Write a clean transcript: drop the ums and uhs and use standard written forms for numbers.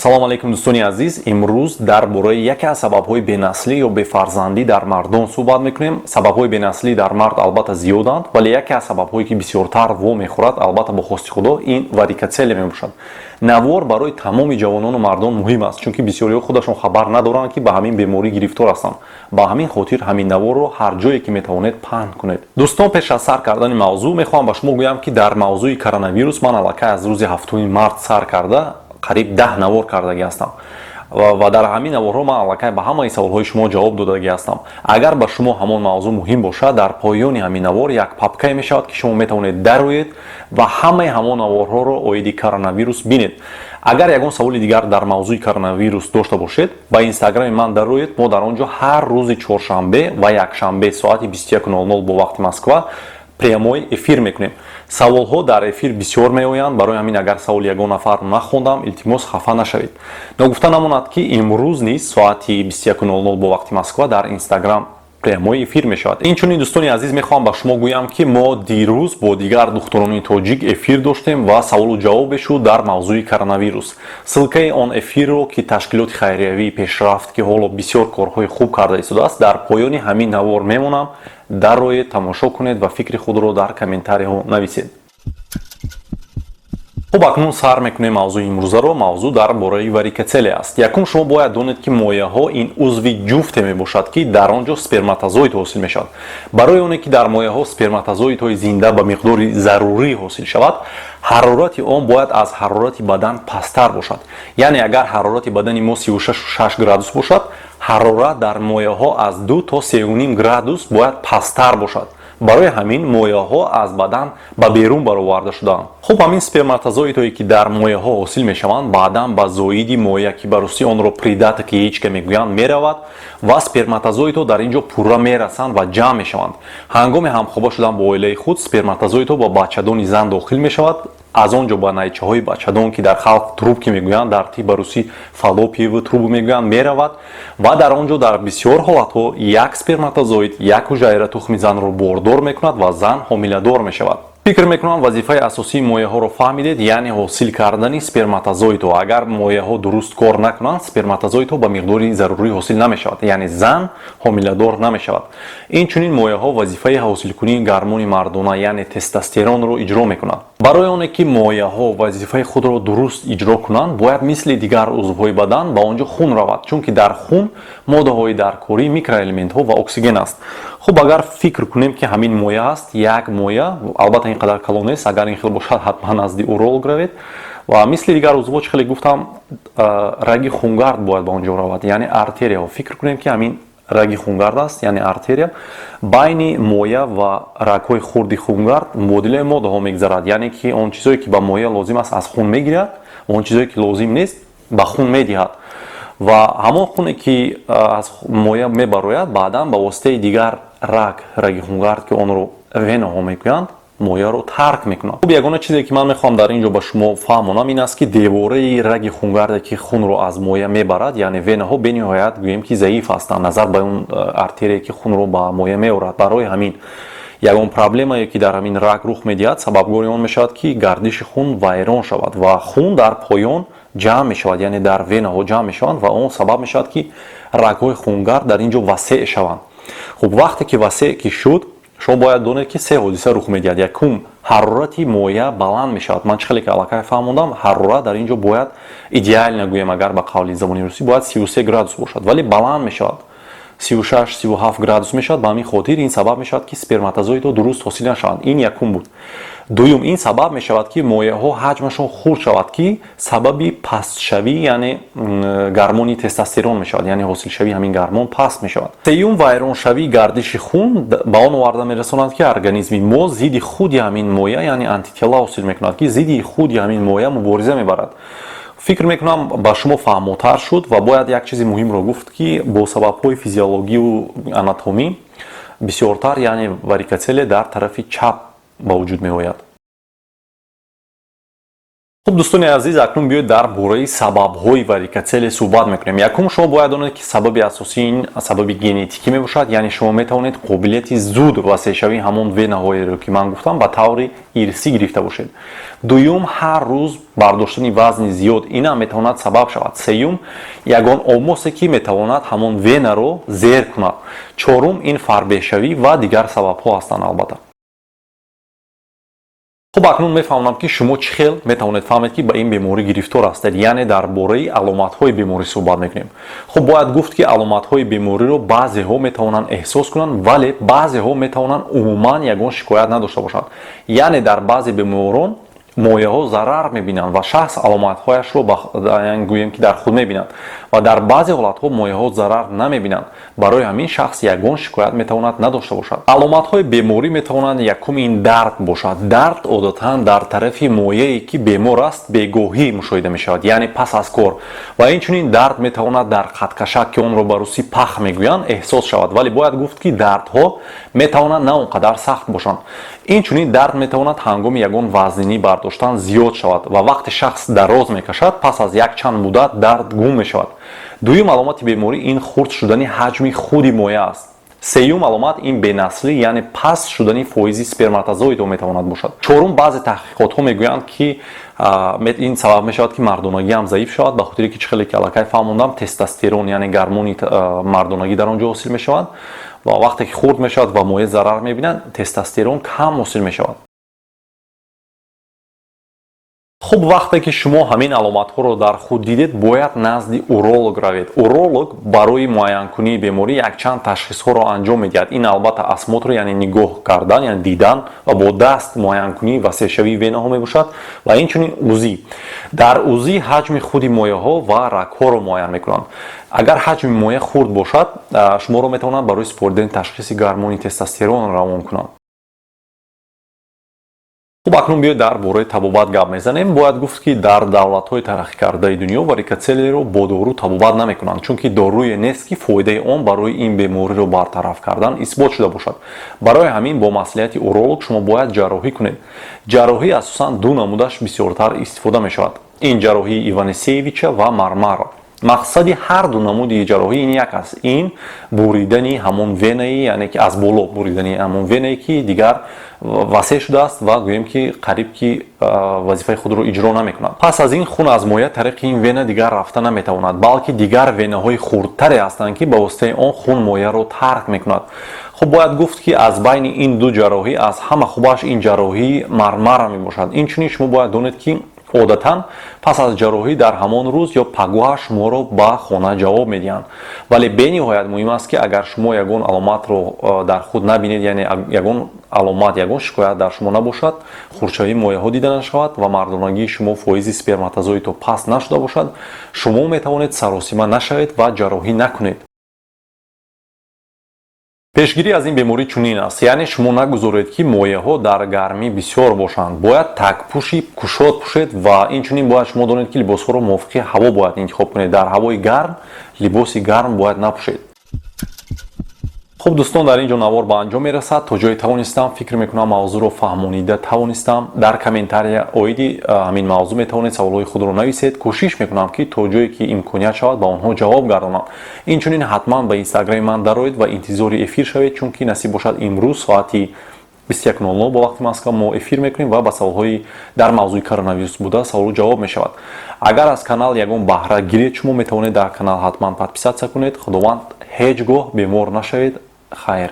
Салом алейкум, дӯстони азиз. Имрӯз дар бораи яке аз сабабҳои бенаслӣ ё бефарзандӣ дар мардон суҳбат мекунем. Сабабҳои бенаслӣ дар мард, албатта, зиёданд, вале яке аз сабабҳое, ки бисёртар во мехӯрад, албатта, бо хости Худо, ин варикоцеле мебошад. Навор барои тамоми ҷавонону мардон муҳим аст, чунки бисёриҳо худашон хабар надоранд, ки ба ҳамин беморӣ гирифтор ҳастанд. Ба ҳамин хотир ҳамин наворро ҳар ҷое ки метавонед, паҳн кунед. Дӯстон, пеш аз сар кардани мавзӯъ мехоҳам ба шумо гӯям, ки дар мавзӯи коронавирус ман аллакай аз рӯзи 7 март сар карда қариб 10 навор кардагӣ ҳастам ва дар ҳамин наворҳо ман аллакай ба ҳамаи саволҳои шумо ҷавоб додагӣ ҳастам. Агар ба шумо ҳамон мавзӯъ муҳим бошад, дар поёни ҳамин навор як папкае мешавад, ки шумо метавонед дароед ва ҳамаи ҳамон наворҳоро оиди коронавирус бинед. Агар ягон саволи дигар дар мавзӯи коронавирус дошта бошед, ба Инстаграми ман дароед. Мо дар он ҷо ҳар рӯзи чоршанбе ва якшанбе соати 21:00 бо вақти Москва прямой эфир мекунем. Саволҳо дар эфир бисёр меоянд, барои ҳамин агар саволи ягон нафар нахондам, илтимос, хафа нашавед. Ногуфта намонад, ки имрӯз низ соати 21:00 бо вақти Москва дар Инстаграм прямой эфир мешавад. Инчунин, дӯстони азиз, мехоҳам ба шумо гӯям, ки мо дирӯз бо дигар духтурони тоҷик эфир доштем ва саволу ҷавобе шуд дар мавзӯи коронавирус. Ссылкаи он эфирро, ки ташкилоти хайриявии «Пешрафт», ки ҳоло бисёр корҳои хуб карда истодааст, дар поёни ҳамин навор мемонам. Дароед, тамошо кунед ва фикри худро дар комментариҳо нависед. Хуб, акнун сар мекунем мавзӯи имрӯзаро. Мавзӯъ дар бораи варикоцеле аст. Якум, шумо бояд донед, ки мояҳо ин узви ҷуфте мебошад, ки дар он ҷо сперматозоид ҳосил мешавад. Барои оне ки дар мояҳо сперматозоидҳои зинда ба миқдори зарурӣ ҳосил шавад, ҳарорати он бояд аз ҳарорати бадан пасттар бошад. Яъне агар ҳарорати бадани мо 36 градус бошад, ҳарорат дар мояҳо аз 2 то 3,5 градус бояд пасттар бошад. Барои ҳамин мояҳо аз бадан ба берун бароварда шудаанд. Хуб, ҳамин сперматозоидҳое, ки дар мояҳо ҳосил мешаванд, баъдан ба зоиди моя, ки ба русӣ онро придаток яичка мегӯянд, меравад ва сперматозоидҳо дар ин ҷо пурра мерасанд ва ҷамъ мешаванд. Ҳангоми ҳамхоба шудан бо оилаи худ сперматозоидҳо ба бачадони зан дохил мешавад, аз он ҷо ба найчаҳои бачадон, ки дар халқ трубки мегӯянд, дар тиб ба русӣ фаллопиевы трубы мегӯянд, меравад ва дар он ҷо дар бисёр ҳолатҳо як сперматозоид як ҳуҷайра тухми занро бордор мекунад ва зан ҳомиладор мешавад. Фикр мекунам, вазифаи асосии мояҳоро фаҳмидед, яъне ҳосил кардани сперматозоидҳо. Агар мояҳо дуруст кор накунанд, сперматозоидҳо ба миқдори зарурӣ ҳосил намешавад, яъне зан ҳомиладор намешавад. Инчунин мояҳо вазифаи ҳосилкунии гормони мардона, яъне тестостеронро иҷро мекунанд. Барои оне ки мояҳо вазифаи худро дуруст иҷро кунанд, бояд мисли дигар узвҳои бадан ба он ҷо хун равад, чунки дар хун моддаҳои даркорӣ, микроэлементҳо ва оксиген аст. Хуб, агар фикр кунем, ки ҳамин моя аст, як моя, албатта, ин қадар калон нест, агар ин хел бошад, ҳатман назди уролог равед. Ва мисли дигар узвҳо, чӣ хеле гуфтам, раги хунгард бояд ба он ҷо равад, яъне артерияҳо. Фикр кунем, ки ҳамин раги хунгард аст, яъне артерия. Байни моя ва рагҳои хурди хунгард мубодилаи моддаҳо мегузарад, яъне ки он чизое, ки ба моя лозим аст, аз хун мегирад ва он чизое, ки лозим нест, ба хун медиҳад. Ва ҳамон хуне, ки аз моя мебарояд, баъдан ба воситаи дигар раг, раги хунгард, ки онро венаҳо мегӯянд, мояро тарк мекунад. Хуб, ягона чизе, ки ман мехоҳам дар ин ҷо ба шумо фаҳмонам, ин аст, ки девораи раги хунгарде, ки хунро аз моя мебарад, яъне венаҳо, бениҳоят, гӯем ки, заиф ҳастанд назар ба он артерие, ки хунро ба моя меорад. Барои ҳамин ягон проблемае, ки дар ҳамин раг рух медиҳад, сабабгори он мешавад, ки гардиши хун вайрон шавад ва хун дар поён ҷамъ мешавад, яъне дар венаҳо ҷамъ мешаванд ва он сабаб мешавад, ки рагҳои хунгард дар ин ҷо васеъ шаванд. Хуб, вақте ки васеъ ки шуд, шумо бояд донед, ки се ҳодиса рух медиҳад. Якум, ҳарорати моя баланд мешавад. Ман чӣ хеле ки аллакай фаҳмондам, ҳарорат дар ин ҷо бояд идеально, гӯем агар ба қавли забони русӣ, бояд 33 градус бошад, вале баланд мешавад, 36, 37 градус мешавад. Ба ҳамин хотир ин сабаб мешавад, ки сперматозоидҳо дуруст ҳосил нашаванд. Ин якум буд. Дуюм, ин сабаб мешавад, ки мояҳо ҳаҷмашон хурд шавад, ки сабаби пастшавӣ, яъне гармони тестостерон мешавад, яъне ҳосилшавии ҳамин гармон паст мешавад. Сеюм, вайроншавии гардиши хун ба он оварда мерасонад, ки организми мо зидди худи ҳамин моя, яъне антитела ҳосил мекунад, ки зидди худи ҳамин моя мубориза мебарад. Фикр мекунам, ба шумо фаҳмотар шуд. Ва бояд як чизи муҳимро гуфт, ки бо сабабҳои физиологию анатомӣ бисёртар, яъне варикоцеле, дар тарафи чап ба вуҷуд меояд. Хуб, дӯстони азиз, акнун биёед дар бораи сабабҳои варикоцеле суҳбат мекунем. Якум, шумо бояд донед, ки сабаби асосии ин сабаби генетикӣ мебошад, яъне шумо метавонед қобилияти зуд васеъшавии ҳамон венаҳоеро, ки ман гуфтам, ба таври ирсӣ гирифта бошед. Дуюм, ҳар рӯз бардоштани вазни зиёд, инам метавонад сабаб шавад. Сеюм, ягон омосе, ки метавонад ҳамон венаро зер кунад. Чорум, ин фарбеҳшавӣ ва дигар сабабҳо ҳастанд, албатта. Хуб, акнун мефаҳмам, ки шумо чӣ хел метавонед фаҳмед, ки ба ин беморӣ гирифтор ҳастед, яъне дар бораи аломатҳои беморӣ суҳбат мекунем. Хуб, бояд гуфт, ки аломатҳои бемориро баъзеҳо метавонанд эҳсос кунанд, вале баъзеҳо метавонанд умуман ягон шикоят надошта бошанд. Яъне дар баъзе беморон мояҳо зарар мебинанд ва шахс аломатҳояшро, гӯем ки, дар худ мебинанд ва дар баъзе ҳолатҳо мояҳо зарар намебинанд. Барои ҳамин шахс ягон шикоят метавонад надошта бошад. Аломатҳои беморӣ метавонанд: якум, ин дард бошад. Дард одатан дар тарафи мояе, ки бемор аст, бегоҳӣ мушоҳида мешавад, яъне пас аз кор. Ва инчунин дард метавонад дар қадкашак, ки онро ба русӣ пах мегӯянд, эҳсос шавад, вале бояд гуфт, ки дардҳо метавонанд на он қадар сахт бошанд. Инчунин дард метавонад ҳангоми ягон вазнинӣ бардоштан зиёд шавад ва вақте шахс дароз мекашад, пас аз якчанд муддат дард гум мешавад. Дуюм аломати беморӣ ин хурд шудани ҳаҷми худи моя аст. Сеюм аломат ин бенаслӣ, яъне паст шудани фоизи сперматозоидҳо метавонад бошад. Чорум, баъзе таҳқиқотҳо мегӯянд, ки ин сабаб мешавад, ки мардонагӣ ҳам заиф шавад, ба хотире ки, чӣ хеле ки аллакай фаҳмондам, тестостерон, яъне гормони мардонагӣ, дар он ҷо ҳосил мешавад ва вақте ки хурд мешавад ва моя зарар мебинад, тестостерон кам ҳосил мешавад. Хуб, вақте ки шумо ҳамин аломатҳоро дар худ дидед, бояд назди уролог равед. Уролог барои муайянкунии беморӣ якчанд ташхисҳоро анҷом медиҳад. Ин албатта осмотр, яъне нигоҳ кардан, яъне дидан ва бо даст муайянкунии васеъшавии венаҳо мебошад ва инчунин УЗИ. Дар УЗИ ҳаҷми худи мояҳо ва рагҳоро муайян мекунанд. Агар ҳаҷми моя хурд бошад, шуморо метавонанд барои супоридани ташхиси гормони тестостерон равон кунанд. Хуб, акнун биёед дар бораи табобат гап мезанем. Бояд гуфт, ки дар давлатҳои тараққикардаи дунё варикоцелеро бо дору табобат намекунанд, чунки доруе нест, ки фоидаи он барои ин бемориро бартараф кардан исбот шуда бошад. Барои ҳамин бо маслиҳати уролог шумо бояд ҷарроҳӣ кунед. Ҷарроҳӣ асосан ду намудаш бисёртар истифода мешавад: ин ҷарроҳии Иванисевича ва Мармара. Мақсади ҳар ду намуди ҷарроҳӣ ин як аст: ин буридани ҳамон венаи, яъне ки аз боло буридани ҳамон венае, ки дигар васеъ шудааст ва, гӯем ки, қариб ки вазифаи худро иҷро намекунад. Пас аз ин хун аз моя тариқи ин вена дигар рафта наметавонад, балки дигар венаҳои хурдтаре ҳастанд, ки ба воситаи он хун мояро тарк мекунад. Хуб, бояд гуфт, ки аз байни ин ду ҷарроҳӣ аз ҳама хубаш ин ҷарроҳии Мармара мебошад. Инчунин шумо бояд донед, ки одатан пас аз ҷарроҳӣ дар ҳамон рӯз ё пагоҳаш шуморо ба хона ҷавоб медиҳанд. Вале бениҳоят муҳим аст, ки агар шумо ягон аломатро дар худ набинед, яъне ягон аломат, ягон шикоят дар шумо набошад, хурдшавии мояҳо дида нашавад ва мардонагии шумо, фоизи сперматозоидҳо паст нашуда бошад, шумо метавонед саросима нашавед ва ҷарроҳӣ накунед. Пешгирӣ аз ин беморӣ чунин аст, яъне шумо нагузоред, ки мояҳо дар гармӣ бисёр бошанд. Бояд тагпӯши кушод пӯшед ва инчунин бояд шумо донед, ки либосҳоро мувофиқи ҳаво бояд интихоб кунед. Дар ҳавои гарм либоси гарм бояд напӯшед. Хуб, дӯстон, дар ин ҷо навор ба анҷом мерасад. То ҷое тавонистам, фикр мекунам, мавзӯъро фаҳмонида тавонистам. Дар комментария оиди ҳамин мавзӯъ метавонед саволҳои худро нависед. Кӯшиш мекунам, ки то ҷое ки имконият шавад, ба онҳо ҷавоб гардонам. Инчунин ҳатман ба инстаграми ман дароед ва интизори эфир шавед, чунки насиб бошад, имрӯз соати 21:00 бо вақти Москва мо эфир мекунем ва ба саволҳои дар мавзӯи коронавирус буда саволу ҷавоб мешавад. Агар аз канал ягон баҳра гиред, шумо метавонед дар канал ҳатман подписаться кунед. Худованд, ҳеҷ гоҳ бемор нашавед. Хайр.